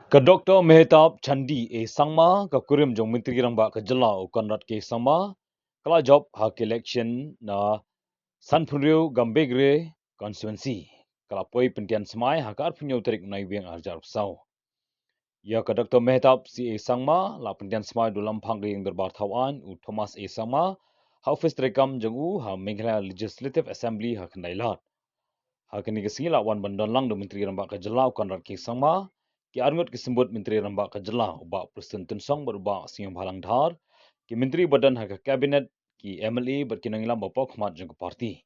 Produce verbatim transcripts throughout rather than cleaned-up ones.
Ka Doktor Mehtab Chandi A Sangma, ka kurim jong Myntri Rangbah ka Jylla u Conrad K Sangma, ka la jop ha ka election na Sanphew Gambegre constituency, ka la poi pyntian smai ha ka arphew hynñiew tarik u Naiwieng arhajar arphew saw. Ïa ka Doktor Mehtab C A Sangma la pyntian smai da u Lamphang ka Ïing Dorbar Thaw Aiñ u Thomas A Sangma ha ophis treikam jong u ha Meghalaya Legislative Assembly ha Khyndai Lad. Ha kane ka sngi la wan ban don lang da u Myntri Rangbah ka Jylla u Conrad K Sangma, ki arngut ki symbud Myntri Rangbah ka Jylla u Bah Prestone Tynsong bad u Bah Sniawbhalang Dhar, ki Myntri ba don ha ka Cabinet, ki M L A bad ki nongïalam ba paw khmat jong ka party.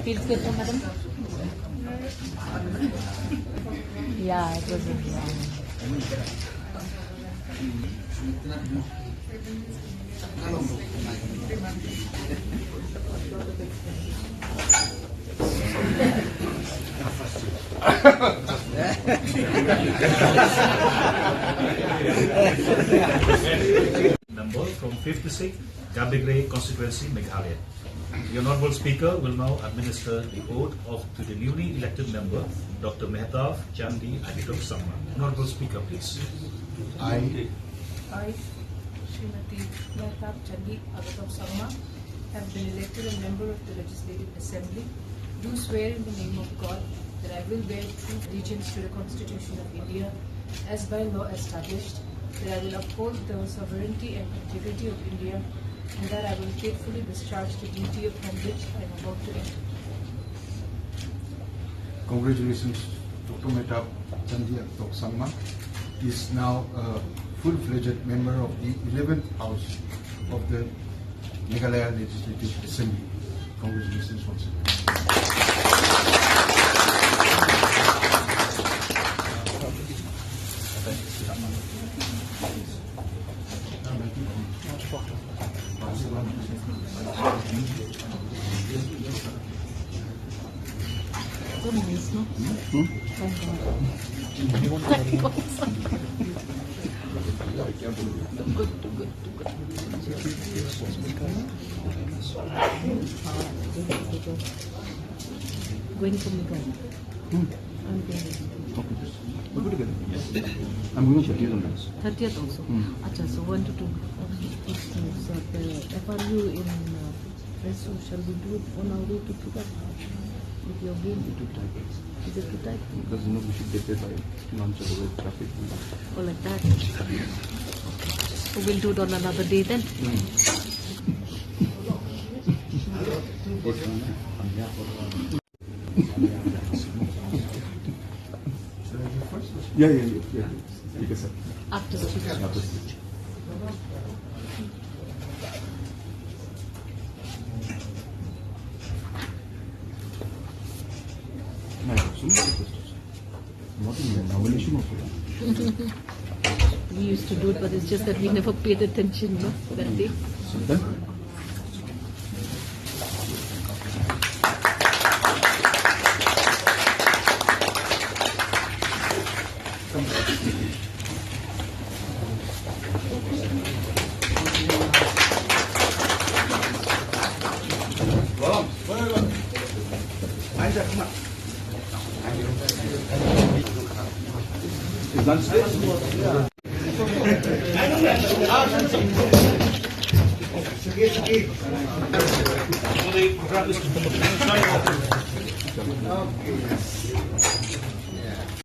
Feels good, madam? Yeah, it was a, yeah. Member from fifty-six Gambegre constituency, Meghalaya. The Honorable Speaker will now administer the oath of, to the newly elected member, Doctor Mehtab Chandi Agatok Sangma. Honorable Speaker, please. I, I, Srimati Mehtab Chandi Agatok Sangma, have been elected a member of the Legislative Assembly, do swear in the name of God that I will bear true allegiance to the Constitution of India as by law established, that I will uphold the sovereignty and integrity of India, and that I will faithfully discharge the duty upon which I am about to enter. Congratulations, Doctor Mehtab Chandi Agatok Sangma is now a full-fledged member of the eleventh House of the Meghalaya Legislative Assembly. Congratulations once again. So nice, no? Hmm? Thank God. Thank God. Too good, too good, too good. Going for me, going. Hmm. I'm going. Okay. We'll put together. I'm going thirtieth on this. Thirtieth also. Hmm. Acha, so one to two. Okay. So the F R U in, uh, so shall we do it on our way to Tuka? With your game? Too tight. Is it too tight? Because, you know, we should get there by lunch, otherwise traffic. Oh, like that? So we'll do it on another day then? Hmm. Yeah, yeah, yeah, yeah. Take a sec. After speech. After speech. Not in the nomination also. We used to do it, but it's just that we never paid attention, no, that day. So then,